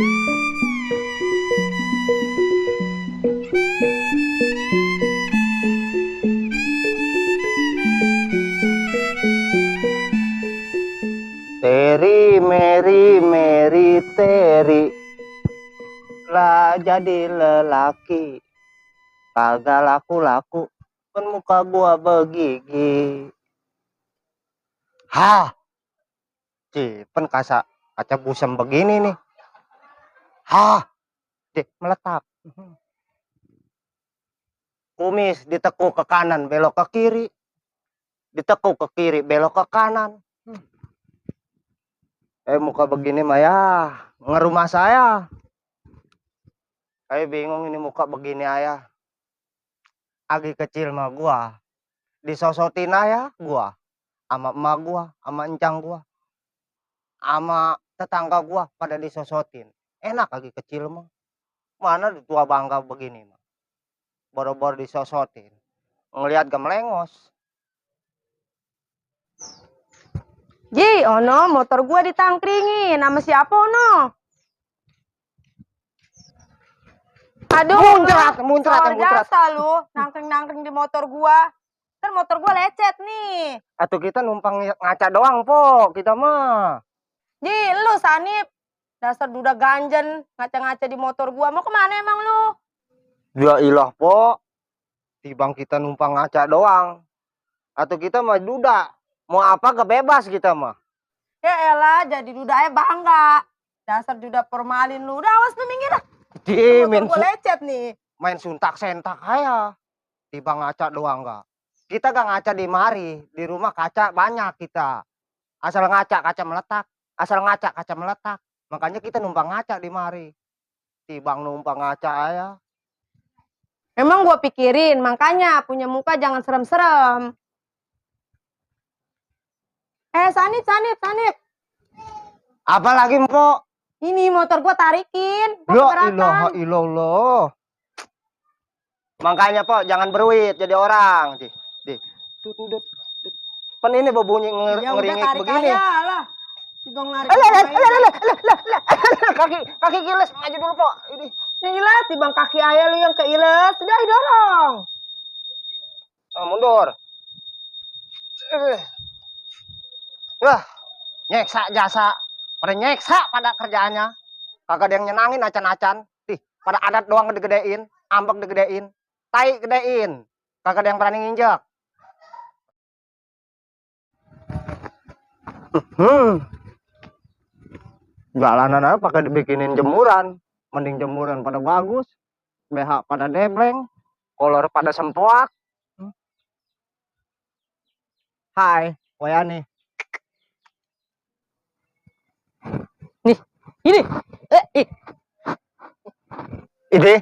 Teri, Meri, Meri, Teri, lah jadi lelaki, kagak laku-laku, kan muka gua begigi. Hah, pen kaca busem begini nih. Hah, meletak. Kumis ditekuk ke kanan, belok ke kiri. Ditekuk ke kiri, belok ke kanan. Muka begini mah ya, ngerumah saya. Saya bingung ini muka begini ayah. Agi kecil mah gua disosotin ayah gua. Sama emak gua, sama encang gua. Sama tetangga gua pada disosotin. Enak lagi kecil mah. Mana tua bangga begini mah. Boro-boro disosotin. Ngelihat gemelengos. Ji, ono motor gua ditangkringin. Nama siapa ono? Aduh, muncrat. jasa lu, nangkring di motor gua. Kan motor gua lecet nih. Atau kita numpang ngaca doang, Po. Kita mah. Ji, lu Sanip. Dasar duda ganjen, ngaca-ngaca di motor gua. Mau kemana emang lu? Ya ilah, Po. Tibang kita numpang ngaca doang. Atau kita mah duda. Mau apa kebebas kita mah. Ya elah, jadi dudanya bangga. Dasar duda formalin lu. Udah awas lu minggir lah. Motor gua lecet nih. Main suntak-sentak aja. Tibang ngaca doang enggak. Kita gak ngaca di mari. Di rumah kaca banyak kita. Asal ngaca kaca meletak. Asal ngaca kaca meletak. Makanya kita numpang ngaca di mari. Tibang numpang ngaca aja. Emang gua pikirin, makanya punya muka jangan serem-serem. Sanip. Apa lagi, Mpok? Ini motor gua tarikin. Ya ilaha illallah. Makanya, Pok, jangan beruit jadi orang. Tuh. Pen ini berbunyi ngeringik begini. Ya udah tarik aja lah. Tibang narik. Kaki giles, maju dulu, Pok. Ini. Gila, tibang kaki ayah lu yang keiles. Sudah didorong. Mundur. Wah, nyeksa jasa. Pada nyeksa pada kerjaannya. Kagak ada yang nyenangin acan-acan. Pada adat doang gede-gedein. Ambek digedein. Tai gedein. Kagak ada yang berani nginjek. Jalanan aja pakai dibikinin jemuran. Mending jemuran pada bagus. BH pada debleng. Kolor pada sempoak. Hai, Wayani. Ini. Ini.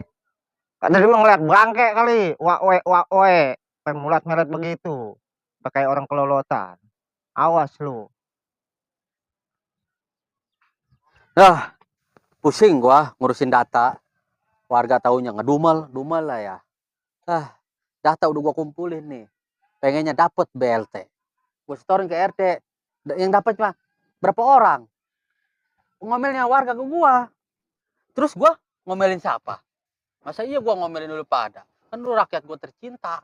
Tadi mah ngeliat bangke kali. Wae. Pemulat melet begitu. Pakai orang kelolotan. Awas lu. Pusing gua ngurusin data. Warga taunya ngedumel lah ya. Data udah gua kumpulin nih. Pengennya dapet BLT. Gua setorin ke RT. Yang dapat mah berapa orang? Ngomelnya warga ke gua. Terus gua ngomelin siapa? Masa iya gua ngomelin dulu pada? Kan lu rakyat gua tercinta.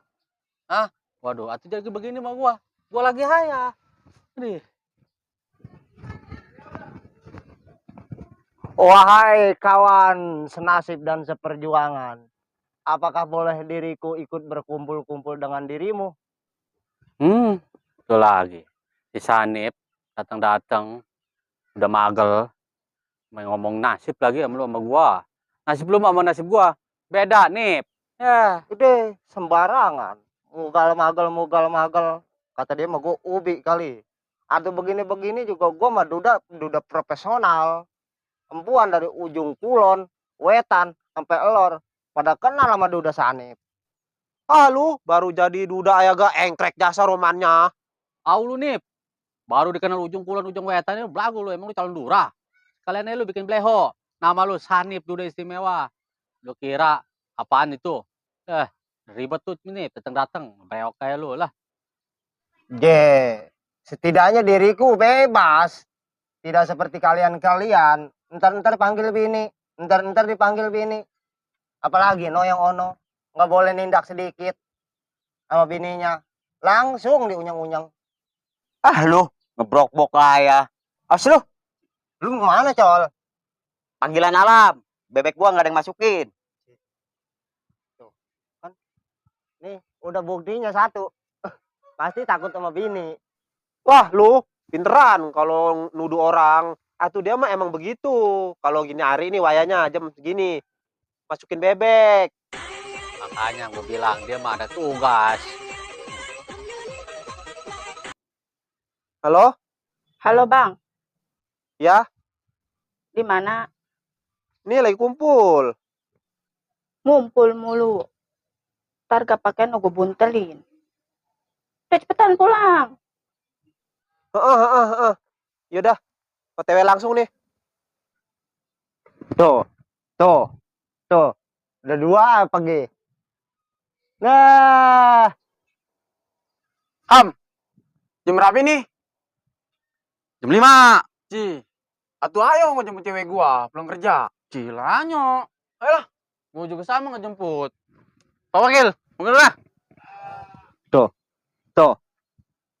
Waduh, atuh jadi begini mah gua. Gua lagi haya. Nih. Wahai kawan senasib dan seperjuangan, apakah boleh diriku ikut berkumpul-kumpul dengan dirimu? Itu lagi. Si Sanip datang udah magel. Main ngomong nasib lagi sama gua. Nasib lu sama nasib gua beda, Nip. Ya, udah sembarangan. Mugal magel. Kata dia mah gua ubi kali. Atau begini-begini juga gua mah duda profesional. Empuan dari ujung kulon, wetan, sampai elor. Pada kenal sama duda Sanip. Lu baru jadi duda aya gak engkrek jasa romannya. Lu Nip. Baru dikenal ujung kulon, ujung wetan, ini belagu lu. Emang lu calon lurah? Kalian aja lu bikin bleho. Nama lu Sanip, duda istimewa. Lu kira apaan itu? Ribet tuh ini, datang beok kayak lu lah. Setidaknya diriku bebas. Tidak seperti kalian-kalian Ntar panggil bini, ntar dipanggil bini. Apalagi no yang ono, nggak boleh nindak sedikit sama bininya, langsung diunyang-unyang. Ah lu, ngebrok-brok ya. Awas lu, Lu mana col? panggilan alam. Bebek gua nggak ada yang masukin. Nih udah buktinya satu. Pasti takut sama bini. Wah, lu pinteran kalau nuduh orang. Atuh dia mah emang begitu. Kalau gini hari ini wayanya jam segini. Masukin bebek. Makanya gue bilang dia mah ada tugas. Halo? Halo Bang, Ya, di mana? ini lagi kumpul. Ngumpul mulu. Ntar gak pakai gue buntelin. Udah cepetan pulang. Heeh. Yaudah, OTW langsung nih. Tuh. Udah dua pergi. Nah, Ham, jam berapa nih? Jam 5. Ci, atuh ayo ngejemput cewek gua, pulang kerja. Cilanyo. Ayolah, gua juga sama ngejemput. Pak Wakil, mungkin lah. tuh.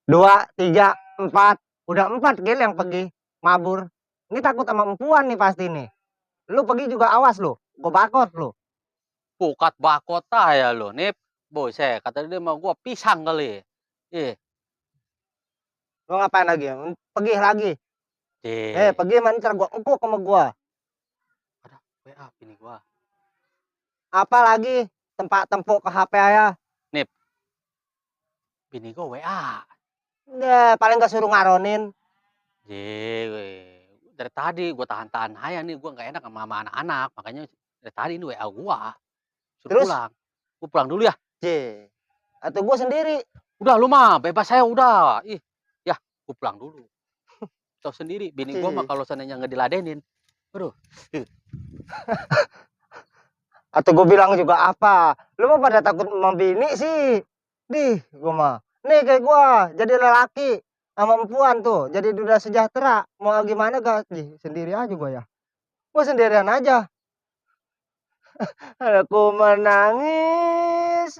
2, 3, 4. Udah 4 gil yang pergi. Mabur. Ini takut sama empuan nih pasti nih. Lu pergi juga awas lu. Gue bakot lu. Pukat bakot ya lo, Nip. Boy, saya kata dia mau gua pisang kali. Lu ngapain lagi? Pergi lagi. Deh. Pergi ntar gua engkuk sama gua. Ada WA ini gua. Apa lagi? Tempat tempuk ke HP ya. Bini gua WA. Paling gak suruh ngaronin. Dari tadi gua tahan-tahan aja nih, gua nggak enak sama anak-anak, makanya dari tadi ini WA gua. Suruh Terus? pulang. Gua pulang dulu ya. Atau gua sendiri. Udah lu mah bebas saya udah. Ya, gua pulang dulu. Tahu sendiri, bini gua mah kalau seandainya nggak diladenin. Aduh. Atau gua bilang juga apa? Lu mah pada takut sama bini sih. Gua mah. Nih kayak gua jadi lelaki sama empuan tuh, jadi duda sejahtera. Mau gimana gak? Sendiri aja gua ya. Gua sendirian aja. Aku menangis.